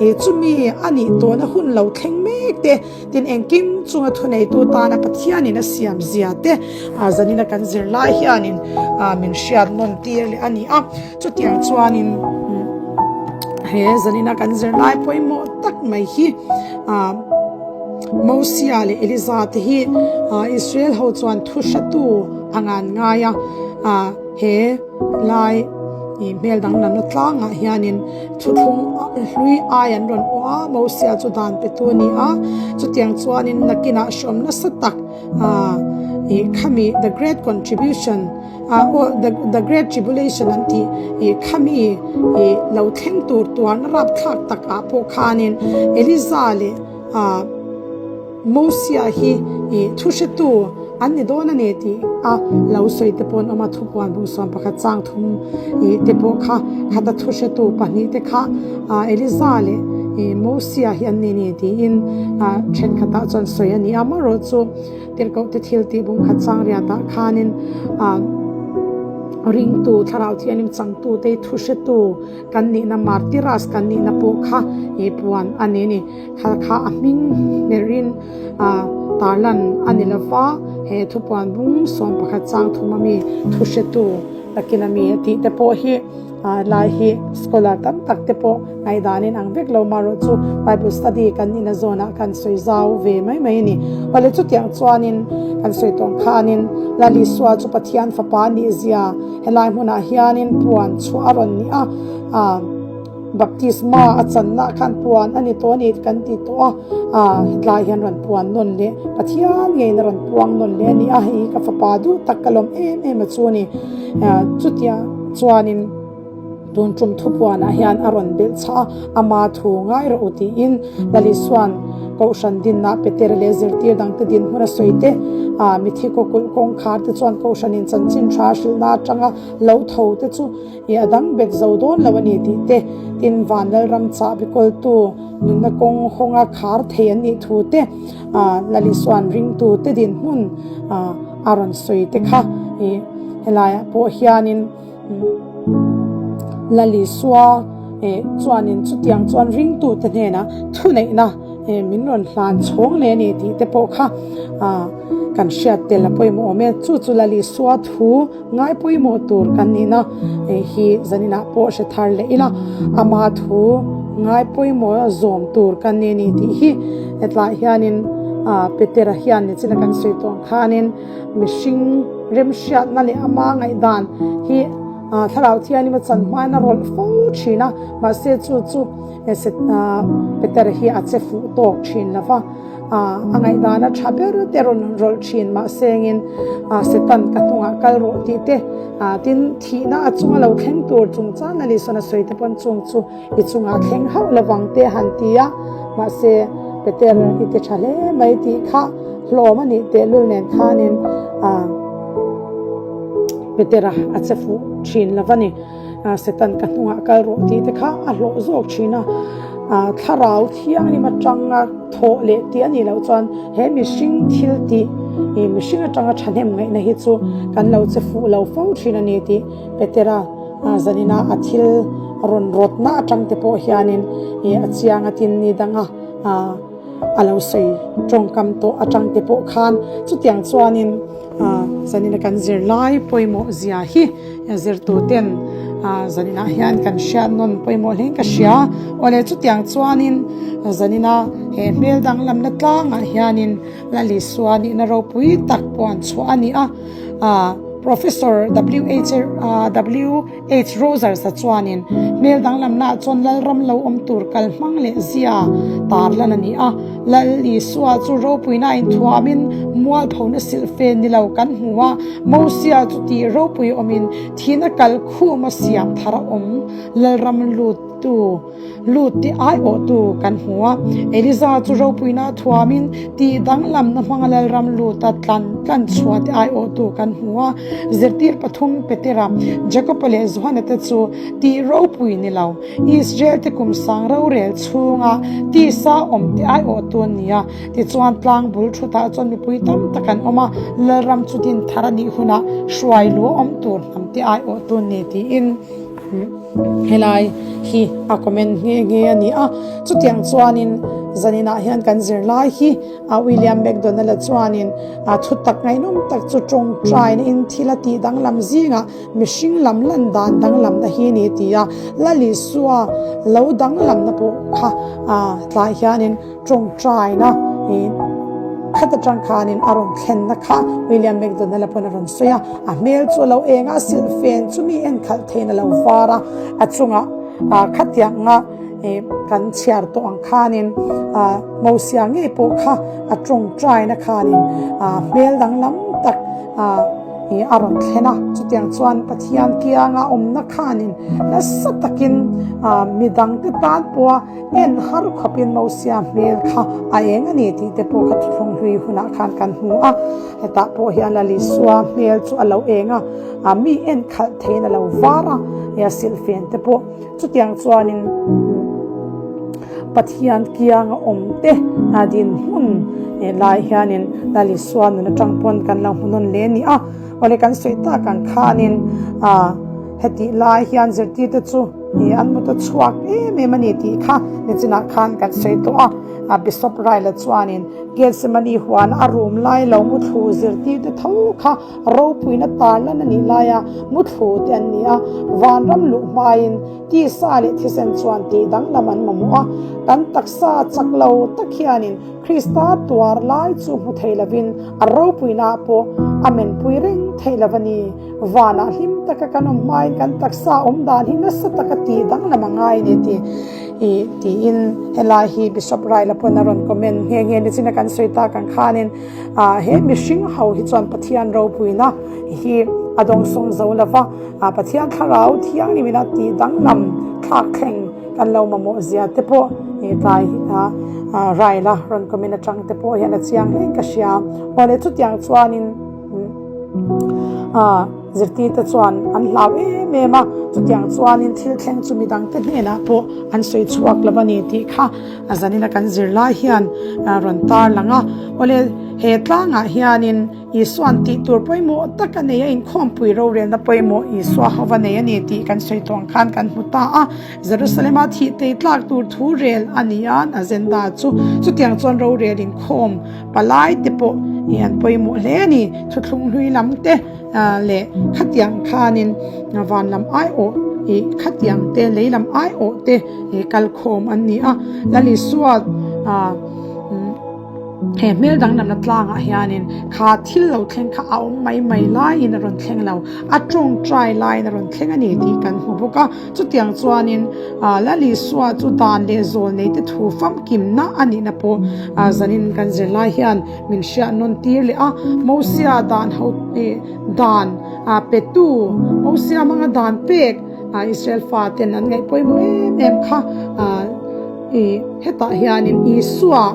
i chumi a nih tawhna hun lo thleng mek te, tin engkim chunga thuneitu tana Pathianin a siam zia te zanina kan zir lai hianin min hriat nawn tir leh a ni a. Chutiang chuanin he zanina kan zir lai pawimawh tak mai hi Mosia leh Eliza te hi Israel ho chuan thu hratu a ngan ngai a, he Lai ih hmel danglamna tlangah hianin thuthlung hlui ai an rawn awh a, Mosia chu dan pe tu a ni a, chutiang chuanin nakinah hrawm nasa tak ah ih khami the great contribution ah aw the the great tribulation an tih ih khami ih lo thleng tur tuarna rapthlak tak ah pawh khanin Eliza leh ah Mosia hi ih thu hretu an ni dawn a ni tih a lo sawi te pawh an awm a, thupuan bung 11 chang thum ih te pawh kha khata thu hretu pahnih te kha ah Eliza leh ih Mosia hi an ni ni tiin ah thenkhatah chuan sawi a ni a, amaherawh chu tirhkoh te thil tih bung khat chang riatah khanin ah ringtu thlarau thianghlim changtu te hi thu hretu kan nihna martyrs kan nihna pawh kha ih puan a ni a ni. Thal kha a hming hmerhin tarlan a ni lo va, he thupuan bung 11 chang thum ami thuhretu Nakin a mi a tih te pawh hi lai hi scholar tam tak te pawh ngaihdan in ang vek lo marawh chu Bible study kan ina zawnah kan sawi zau ve mai mai a ni. Awle chutiang chuanin kan sawi tawng khanin Lal Isua chu Pathian fapa a nih zia helai hmunah hianin puan chhuah a rawn ni a, Baptisma a channa khan puan a ni tawh a ni kan ti tawh a, ah hetlai hian rawn puan nawn leh Pathian ngeiin a rawn puang nawn leh a ni a, hei hi ka fapa duh tak ka lawm em em a chu a ni. Chutia chuanin tun tum thupuanah hian a rawn belh chhah a, ama thu ngai rawh u tiin Lalisuan Kohhran dinna Petera leh zirtir dangte dinhmun a sawi te, ah mithi kawkulh kawngkhar te chuan Kohhranin chanchin tha hrilhna atanga lo tho te chu I a dang bet zo dawn lo a ni tih te, tin van Lalram chahbi kawltu nunna kawng hawnga khar thei an nih thu te, Lalisuan ringtu te dinhmun a rawn sawi te kha i helaiah pawh hianin Lalisua chuanin chutiang chuan ringtu te hnenah thuneihna min rawn hlan chhawng leh a ni tih te pawh kha kan hriat tel a pawimawh awm e. Chu chu Lalisua thu. Ngai pawimawh tur kan nihna hi zaninah pawh hre thar leh ila, ama thu ngai pawimawh zawm tur kan ni ni tih hi hetlaiah hianin Petera hian nichina kan sawi tawh ang khanin mihring remhriatna leh ama ngaihdan hi thlarau thianghlim a chan hmain a rawlh fo thin a, mahse chu chu Petera hi a che fuh tawk thin lo va. A ngaihdan a tha ber te rawn rawlh thin mahsengin Satan ka hnungah kal rawh tih te tin thihna a chunga lo thleng tur chungchang a ni sawn a sawi te pawn chung chu i chungah thleng hauh lovang te han ti a mahse Peter i ti tha hle mai tih kha hlawm a nih tehlul nen khanin Petera a che fuh thin lo va ni. Satan ka hnungah kal rawh tih te kha a hlawh zawk thin a, thlarau thianghlim atanga thawh leh tih a nih loh chuan he mihring thil tih ih mihring atanga thahnem ngaihna hi chu kan lo che fuh lo fo thin a ni tih Petera zanina a thil rawn rawtna atang te pawh hianin ih a chiang a tin ni danga a lo sawi tawngkam tawh atang te pawh khan chutiang chuanin zanina kan zirlai pawimawh zia hi Zirtuten zaninah hian kan hriat nawn pawimawh hlein ka hria. Awle chutiang chuanin zanina he hmel danglamna tlangah hianin Lal Isua nihna ropui tak puan chhuah a ni a. Professor WH Rogers-a chuanin hmel danglamnaah chuan Lalram lo awm tur kal hmang leh zia tarlan a ni a. Lal Isua chu ropuina inthuamin mualphona silhfen ni lo kan hmu a. Mosia chu tih ropui awmin thihna kal khum a siam thar a awm. Lalram luttu lut tih aiawhtu kan hmu a. Eliza chu ropuina thuamin tih danglamna hmanga Lalram luta tlan tlan chhuah tih aiawhtu kan hmu a. Zirtir pathum Petera, Jakoba leh Johana te chu tih ropui ni lo, Israel te kum sang rorel chhunga tisa awm tih aiawhtu an ni a. Tichuan tlang bul thutah chuan mipui tam tak an awm a, Lalram chu din thar a nih hunah hruai lu a awm tur hnam te aiawh tun ni tiin helai hi a comment nghe nghe a ni a. Chutiang chuanin zaninah hian kan zirlai hi a William McDonald-a chuanin a thutak ngaihnawm tak chu tawngtaina in thil a tih danglam zingah Mihring lam lan dan danglamna hi ni ti a, Lal Isua lo danglamna pawh kha tlai hianin tawngtaina khat atang khanin a rawn thlenna kha William McDonald-a pawn a rawn sawi a, a hmel chu a lo eng a, silhfen chu mi enkhalh theiin a lo var a, a chungah khatianga kan chhiar tawh ang khanin Mosia ngei pawh kha a tawngtaina khanin hmel danglam tak Ih a rawn thlen a, chutiang chuan Pathian kianga awmna khanin nasa takin ah midangte tan pawha en har khawpin Mosia hmel kha a eng a ni tih te pawh kha thuthlung hlui hunah khan kan hmu a. Hetah pawh hian Lal Isua hmel chu a lo eng a, ah mi en khalh theiin a lo var a, ih a silhfen te pawh chutiang chuanin Pathian kianga awmte dinhmun lai hianin Lal Isua nun atang pawn kan lo hmu nawn hle a ni a. Awle kan sawi tak ang khanin hetih lai hian zirtirte chu. I an mut a chhuak em em a ni tih kha nichinah khan kan sawi tawh a. A Bishop Raila chuanin Gethsemane huan a rum lai lo muthlu zirtirte tho kha ropuina tarlan a nih laia muthlu te an ni a, vanram luh hmain tisa leh thisen chuan tih danglam an mamawh a. Kan taksa chak lo tak hianin Krista tuar lai chu hmu thei lovin a ropuina pawh a menpui reng thei lo a ni. Vanah hlim taka kan awm hmain kan taksa awm dan hi nasa taka tih danglam a ngai a ni tih i tiin helai hi Bishop Raila pawn a rawn comment nghe nghe nichin a kan sawi tak ang khanin ah he mihring ho hi chuan Pathian ropuina hi a dawngsawng zo lova ah Pathian thlarau thianghlimina tih danglam thlak thleng kan lo mamawh zia te pawh i tlai ah Raila rawn comment atang te pawh hian a chiang hle in ka hria. Awle chutiang chuanin. Zirtirte chuan an hlau em em a, chutiang chuanin thil thleng chu midangte hnenah pawh an sawi chhuak lo a ni tih kha a zanina kan zir lai hian rawn tar lang a. Awle, he tlangah hianin Isua'n tih tur pawimawh tak a nei a, inkhawmpui rorelna pawimawh Isua hova nei a ni tih kan sawi tawh ang khan kan hmu ta a. Jerusalema thih tei tlak tur thu rel a ni a, agenda chu chutiang chuan rorel inkhawm Palai te pawh hi an pawimawh hle a ni. Thuthlung hlui lam te leh khatiang khanin van lam aiawh ih khatiang te lei lam aiawh te kalkhawm an ni a. Lal Isua he hmel danglamna tlangah hianin kha thil lo thleng kha a awm mai mai laiin a rawn thleng lo, a tawngtai laiin a rawn thleng a ni tih kan hmu bawk a. Chutiang chuanin Lal Isua chu dan leh zawl neite thu famkimna a nihna pawh zanin kan zirlai hian min hriat nawn tir leh a. Mosia dan ho dan petu, Mosia hmanga dan pek Israel faten an ngaih pawimawh em em kha hetah hianin Isua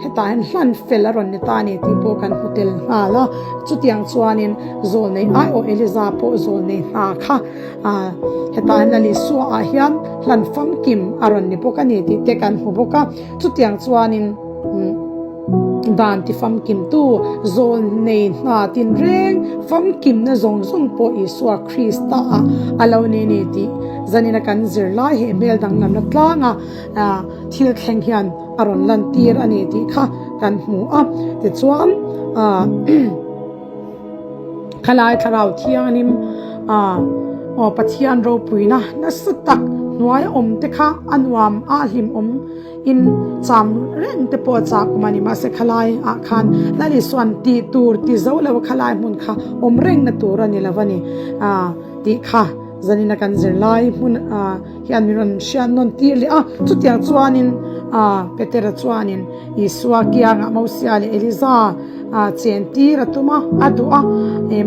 Hetah hian hlan fel a rawn ni ta a ni tih pawh kan hmu tel nghal a. Chutiang chuanin zawlnei aiawh Eliza pawh zawlnei hna kha hetah hian Lal Isua ah hian hlan famkim a rawn ni bawk a ni tih te kan hmu bawk a. Chutiang chuanin dan ti famkimtu zawlnei hna tinreng famkimna zawng zawng pawh Isua Krista ah a lo ni a ni tih zanina kan zir lai he hmel danglamna tlanga thil thleng hian a rawn lantir a ni tih kha kan hmu a. Tichuan khalai thlarau thianghlim aw Pathian ropuina nasa tak hnuai awm te kha a nuam a hlimawm in cham reng te pawh a chak awm a ni. Mahse khalai ah khan Lal Isua'n tih tur ti zo lo khalai hmun kha awm rengna tur a ni lo a ni tih kha zanina kan zirlai hmun hian min rawn hriat nawn tir leh a. Chutiang chuanin Petera chuanin Isua kiangah Mosia leh Eliza chen tir a tum a, a duh a.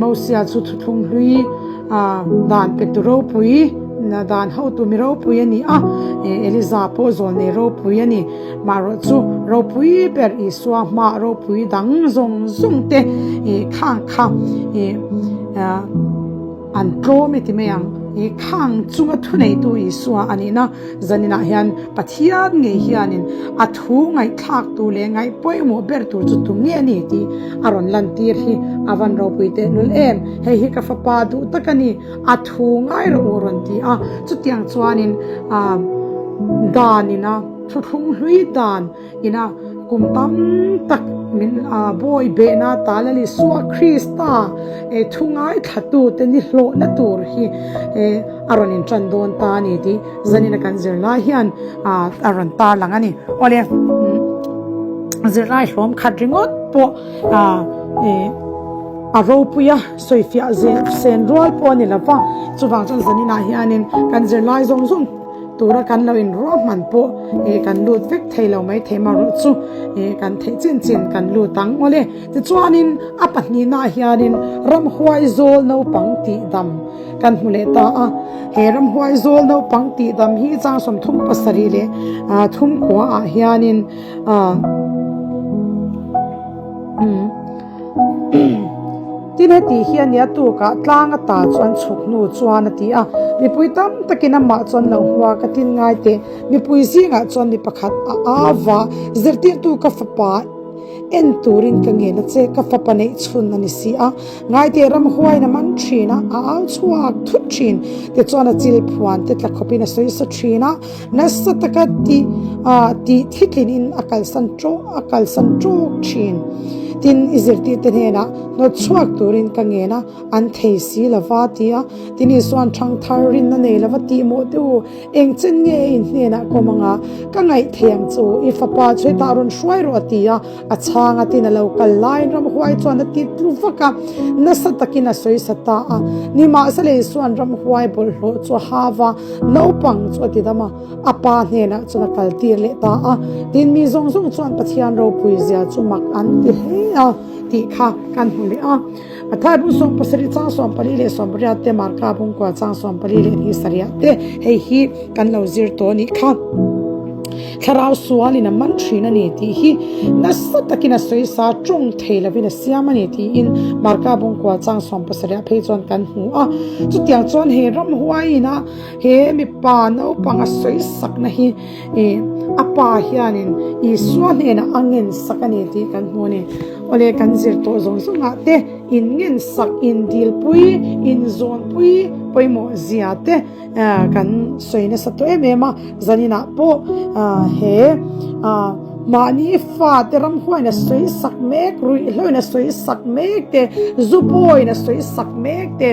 Mosia chu thuthlung hlui dan petu ropui, dan hotu mi ropui a ni a, Eliza pawh zawlnei ropui a ni. Marawh chu ropui ber Isua hmaah ropui dang zawng zawng te khang kha An tlawm i ti mai ang. I khang chunga thuneitu Isua a nihna zaninah hian Pathian ngei hianin a thu ngaihthlak tur leh ngaih pawimawh ber tur chu tu nge a ni tih a rawn lantir hi a van ropui tehlul em. Hei hi ka fapa duh tak a ni, a thu ngai rawh u rawn ti a. Chutiang chuanin dan ina thuthlung hlui dan Ina kum tam tak min bawi behna ta Lal Isua Krista thu ngaithlatu te ni hlawhna tur hi a rawn intan dawn ta a ni tih zanina kan zirlai hian a rawn tarlang a ni. Awle, zirlai hlawm khat ringawt pawh a ropui a sawifiah sen rual pawh a ni lo va, chuvang chuan zaninah hianin kan zirlai zawng zawng Tura kan lo inruahman pawh ih kan lut vek thei lo mai thei marawh chu ih kan theih chin chin kan lut ang awle. Tichuanin a pahnihnaah hianin ramhuai zawl naupang tih dam kan hmu leh ta a. He ramhuai zawl naupang tih dam hi chang 37 leh thum khuaah hianin ah umm. Tin heti hi a nia tukah tlang a ta chuan chhuk hnu chuan a ti a, mipui tam takin amah chuan lo hmuak a tin ngai teh. Mipui zingah chuan mi pakhat a au va, Zirtirtu ka fapa En turin ka ngen a che, ka fapa neih chhun a ni si a. Ngaite ramhuaiin a man thin a, a au chhuak thut thin. Tichuan a chil phuan te tla khawpin a sawi sa thin a, nasa taka ti tih thitlinin a kalsan tawk a kalsan tawk thin. Tin, i zirtirte hnenah hnawt chhuak turin ka ngen a, an thei si lova ti a. Tin, Isua'n thangthar rinna nei lova tih mawh teh u, Eng chen nge in hnenah kawm anga ka ngaih thei ang chu, i fapa chu hetah rawn hruai rawh a ti a, a chhang a tin a lo kal laiin ramhuai chuan a ti tlu vak a, nasa takin a sawi sa ta a. Nimahsela Isua'n ramhuai bawlhhlawh chu a hau a, naupang chu a ti dam a, a pa hnenah chuan a kal tir leh ta a. Tin, mi zawng zawng chuan Pathian ropui zia chu mak an ti hle a tih kha kan hmu leh a. Mathai bung 17 chang 14 leh 18 te, Marka bung kua chang 14 leh ni sarih te, hei hi kan lo zir tawh a nih kha. Thlarau sualin a man thin a ni tih hi nasa takin a sawi sa tawng thei lovin a siam a ni tiin Marka bung kua chang 17 phei chuan kan hmu a. Chutiang chuan he ramhuaiin a he mipa naupang a sawi sakna hi a pa hianin Isua hnenah a ngen sak a ni tih kan hmu a ni. Awle kan zir tawh zawng zawngah te in ngen sak, in dilpui, in zawnpui pawimawh zia te kan sawi nasa tawh em em a. Zaninah pawh he mahni fate ramhuain a sawi sak mek, ruihhloin a sawi sak mek te, zu bawiin a sawi sak mek te,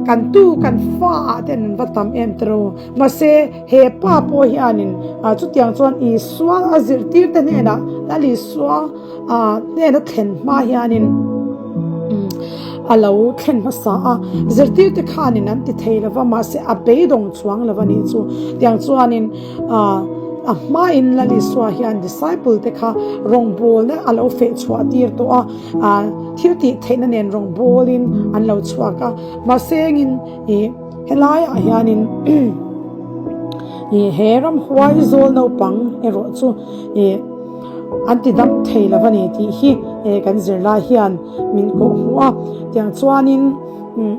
kan tu kan fa ah te an va tam em tiro. Mahse, he pa pawh hianin chutiang chuan Isua a zirtirte hnenah Lal Isua hnena thlen hma hianin a lo thlen hmasa a. Zirtirte khanin an ti thei lova, mahse a beidawng chuang lova nih chu. Tiang chuanin a hmain Lal Isua hian disciple te kha rawngbawlna a lo feh chhuah tir tawh a, thil tih theihna nen rawngbawlin an lo chhuak a. Mahse engin ih. Helaiah hianin ih he ramhuai zawl naupang erawh chu ih an ti dam thei lo a ni tih hi eh kan zirlai hian min kawh hmuh a tiang chuanin umm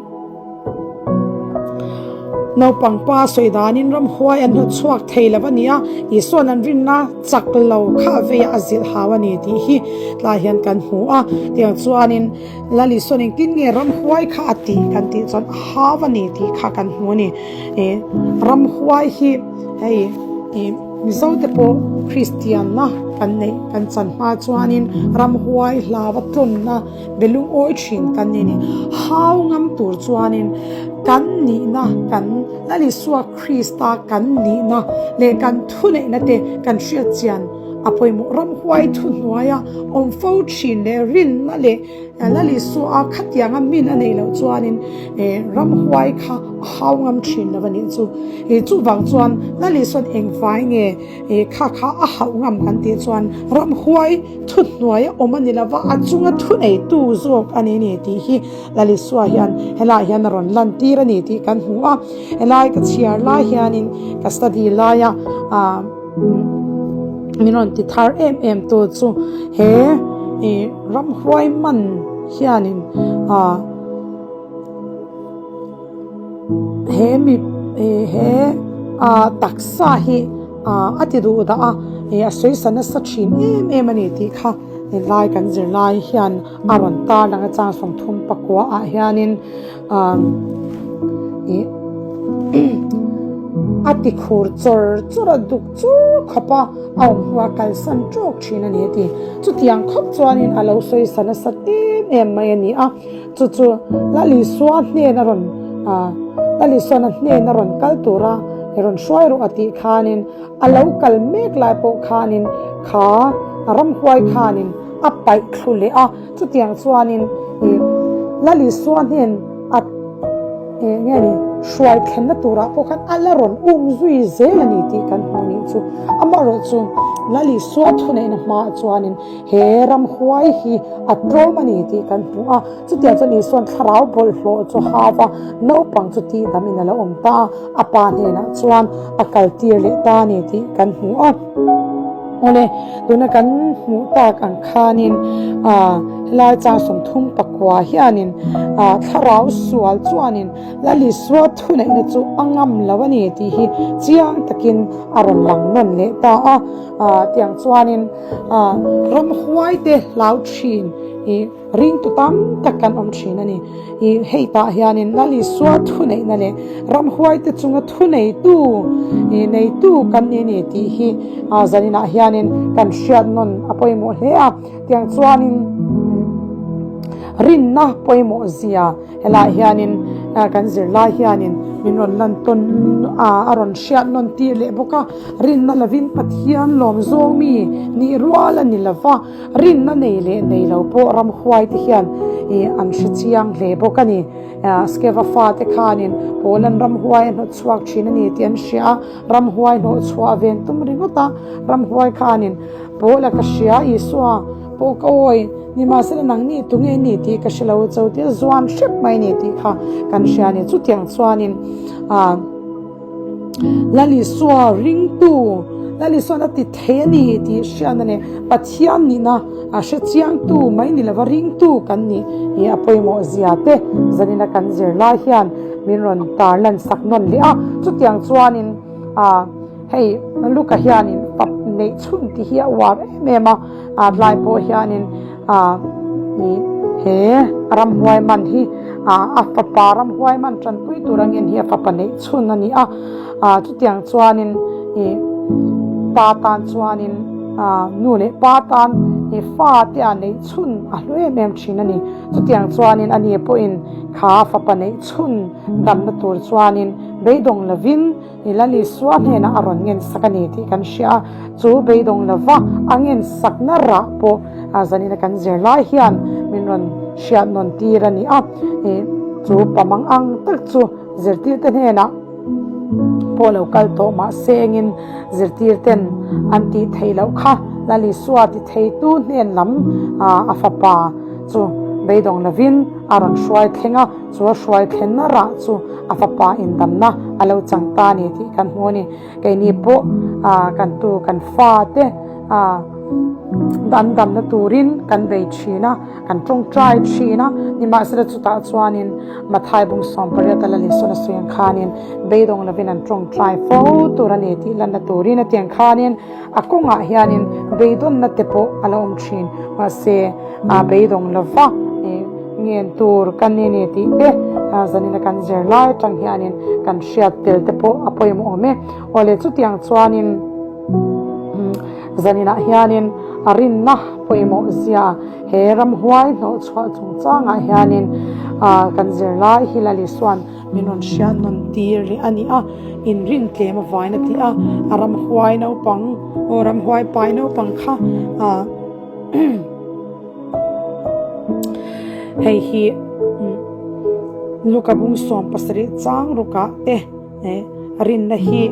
naupang pa sawi danin ramhuai an hnawt chhuak thei lo a ni a Isua'n an rinna chak lo kha veiah a zilh hau a ni tih hi tlai hian kan hmu a tiang chuanin. Lal Isuan engtin nge ramhuai kha a tih kan tih chuan a hau a ni tih kha kan hmu a ni. Ih ramhuai hi hei ih Mizo te pawh Kristianna kan neih kan chan hma chuanin ramhuai hlau a tlawnna be lungawi thin kan ni a ni. Hau ngam tur chuanin kan nihna kan Lal Isua Krista kan nihna leh kan thuneihna te kan hriat chian A pawimawh ramhuai thuhnuaia awm fo thin leh rinna leh Lal Isua khatianga min a neih loh chuanin ramhuai kha a hau ngam thin lo a nih chu. Chuvang chuan Lal Isua'n engvai nge kha kha a hauh ngam kan tih chuan ramhuai thuhnuaia awm a ni lo va, a chunga thuneitu zawk a ni ni tih hi Lal Isua hian helaiah hian a rawn lantir a ni tih kan hmu a. Helai ka chhiar lai hianin ka study laia Min rawn ti thar em em tu chu he ih ramhuai man hianin ah he mi ih he ah taksa hi ah a ti duh dah a ih a sawi sa nasa thin em em a ni tih kha helai kan zir lai hian a rawn tar lang a chang 30 pakua ah hianin ah ih a ti khur chawr chawr a duk chur khawp a a awm hnuah kalsan tawk thin a ni a ti. Chutiang khawp chuanin a lo sawi sa nasa em em mai a ni a, chu chu Lal Isua hnen a rawn ah Lal Isuana hnen a rawn kal tura i rawn hruai rawh a tih khanin a lo kal mek lai pawh khanin kha ramhuai khanin a paih thlu leh a, chutiang chuanin ih Lal Isua hnen a eng nge ni hruai thlenna turah pawh khan a la rawn um zui zel a ni tih kan hmu nih chu. Amaherawh chu Lal Isua thuneihna hmaah chuanin he ramhuai hi a tlawm a ni tih kan hmu a, chutiang chuan Isua'n thlarau bawlhhlawh chu hau a, naupang chu tihdamin a lo awm ta a, a pa hnenah chuan a kaltir leh ta a ni tih kan hmu a. Awle, tuna kan hmuh tak ang khanin ah. Helai chang 30 pakua hianin thlarau sual chuanin Lal Isua thuneihna chu a ngam lo a ni tih hi chiang takin a rawn lang nawn leh ta a. Tiang chuanin ramhuaite hlau thin i ringtu tam tak kan awm thin a ni. I hei tah hianin Lal Isua thuneihna leh ramhuaite chunga thuneitu i neitu kan ni a ni tih hi zaninah hianin kan hriat nawn a pawimawh hle a. Tiang chuanin rinna pawimawh zia Helaiah hianin kan zirlai hianin min rawn lan tawn a, a rawn hriat nawn tir leh bawk a, rinna lovin Pathian lawm zawng mi nih rual a ni lova, rinna nei leh nei lo pawh ramhuai te hian ih an hre chiang hle bawk a ni. Skeva fate khanin Paula'n ramhuai a hnawt chhuak thin a ni tih an hria a, ramhuai hnawh chhuah ven tum ringawt a, ramhuai khanin Paula ka hria Isua pawh ka awi. Nimahsela nang ni tunge ni tih ka hre lo cho tia zuan hrep mai ni tih kha kan hria a ni. Chutiang chuanin ah Lal Isua ringtu, Lal Isuan a ti thei a ni tih hriatna leh Pathian nihna a hre chiangtu mai ni lova ringtu kan nih hi a pawimawh zia te zanina kan zir lai hian min rawn tarlan sak nawn leh a. Chutiang chuanin ah hei Luka hianin fap neih chhun tih hi a uar em em a. A tlai pawh hianin a ih he ramhuai man hi a fapa ramhuai man tanpui tur angin hi a fapa neih chhun a ni a, a chutiang chuanin ih pa tan chuanin a nu leh pa tan ih fa te a neih chhun a hlu em em thin a ni. Chutiang chuanin a ni pawhin kha fapa neih chhun damna tur chuanin beidawng lovin I Lal Isua hnenah a rawn ngensak a ni tih kan hria a, chu beidawng lova a ngensakna rah pawh zanina kan zir lai hian min rawn hriat nawn tir a ni a. Chu pamang ang tak chu zirtirte hnenah pawh lo kal tawh mah se engin zirtirten an tih theih loh kha Lal Isua ti theitu hnen lam a fapa chu beidawng lovin a rawn hruai thleng a. Chu a hruai thlenna rah chu a fapa indamna a lo chang ta a ni tih kan hmu a ni. Keini pawh kan tu kan fate an damna turin kan bei thin a, kan tawngtai thin a, nimahsela chutah chuanin Mathai bung 18 a la Lisuan a sawi ang khanin beidawng lovin an tawngtai fo tur a ni tih lanna turin a ti ang khanin a kawngah hianin beidawnna te pawh a la awm thin. Mahse beidawng lova Ngen tur kan ni ni tih te zanina kan zir lai atang hianin kan hriat tel te pawh a pawimawh awm e. Awle chutiang chuanin zaninah hianin a rinna pawimawh zia he ramhuai hnawh chhuah chungchangah hianin kan zir lai hi Lal Isuan min rawn hriat nawn tir leh a ni a, inrin tlem avain a ti a, a ramhuai naupang aw ramhuai pai naupang kha Hei hi Luka bung 17 chang rukah te rinna hi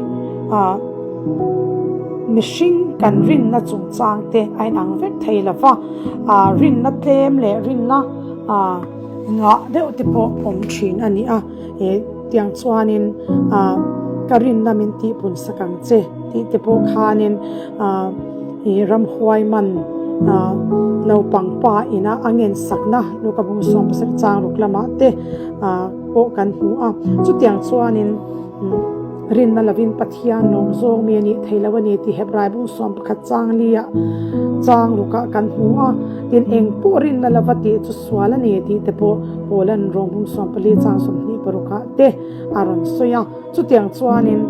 mihring kan rinna chungchang te a inang vek thei lo va, rinna tlem leh rinna ngah deuh te pawh awm thin a ni a, tiang chuanin ka rinna min tihpun sak ang che tih te pawh khanin. I ramhuai man naupang pa ina a ngensakna Luka bung 17 chang ruk lamah te pawh kan hmu a. Chutiang chuanin rinna lovin Pathian lawm zawng mi a nih thei lo a ni tih Hebrai bung 11 chang liah chang rukah kan hmu a. Tin, eng pawh rinna lova tih chu sual a ni tih te pawh Paula'n Rom bung 14 chang 26 ah te a rawn sawi a. Chutiang chuanin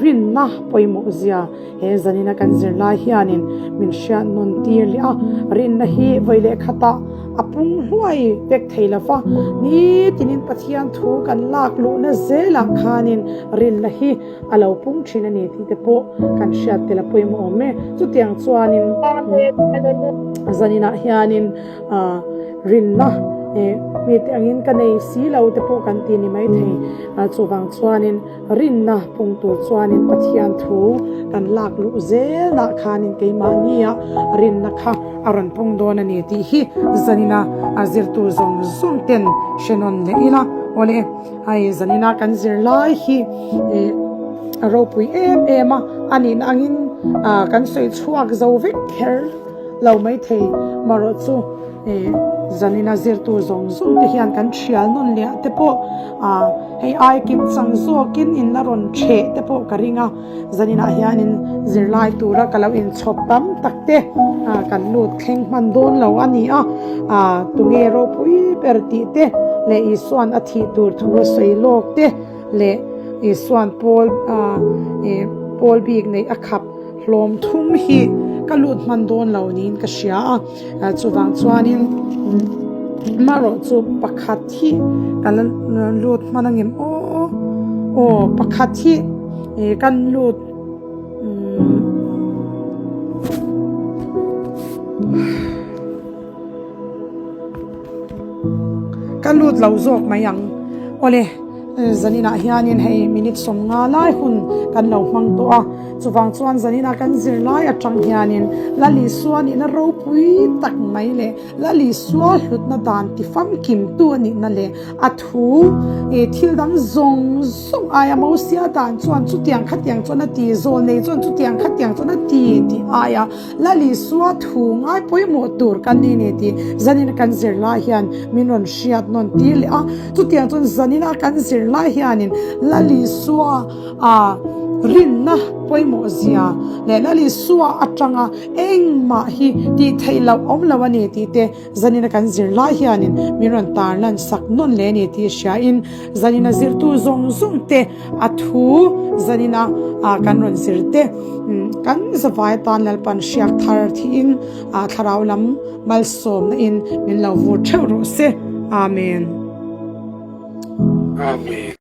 rinna pawimawh zia He zanina kan zirlai hianin min hriat nawn tir leh a, rinna hi vawi leh khatah a pung hluai vek thei lo va, nitinin Pathian thu kan lak luhna zelah khanin rinna hi a lo pung thin a ni tih te pawh kan hriat tel a pawimawh awm e. Chutiang chuanin zaninah hianin rinna mite angin ka nei si lo te pawh kan ti ni maithei, chuvang chuanin Rinna pung tur chuanin Pathian thu kan lak luh zelah khanin keimahnia rinna kha a rawn pung dawn a ni tih hi zanina a zirtu zawng zawng ten hre nawn leh ila. Awle, hei zanina kan zir lai hi ih a ropui em em a, a nihna angin kan sawi chhuak zo vek kher. lo maithei marawh chu eh zanina zirtu zawng zawng te hian kan thial nawn leh te pawh ah hei ai kim chang zawkin in la rawn theh te pawh ka ring a zaninah hianin zirlai tura ka lo inchhawp tam tak te ah kan lut thleng hman dawn lo a ni a ah tunge ropui ber tih te leh Isua'n a thih tur thu a sawi lawk te leh Isua'n pawl ah eh pawl bik neih a khap hlawm thum hi ka lut hman dawn lo niin ka hria a chuvang chuanin marawh chu pakhat hi ka la lut hman a ngem aw aw pakhat hi ih kan lut umm. Ka lut lo zawk mai ang. Awle, zaninah hianin hei minute 50 lai hun kan lo hmang tawh a. Chuvang chuan zaninah kan zir lai atang hianin Lal Isua nihna ropui tak mai leh Lal Isua hlutna dan ti famkimtu a nihna leh a thu ih thil dang zawng zawng aia Mosia dan chuan chutiang khatiang chuan a ti, zawl nei chuan chutiang khatiang chuan a ti tih aia Lal Isua thu ngai pawimawh tur kan ni ni tih zanin kan zir lai hian min rawn hriat nawn tir leh a. Chutiang chuan zanina kan zir lai hianin Lal Isua a rinna pawimawh zia leh Lal Isua atanga engmah hi tih theih loh awm lo a ni tih te zanina kan zir lai hianin min rawn tarlan sak nawn leh a ni tih hriain zanina zirtu zawng zawng te A thu zanina kan rawn zir te kan zavai atan Lalpan hriak thar thiin thlarau lam malsawmna in min lo vur theuh rawh se. Amen. Amen.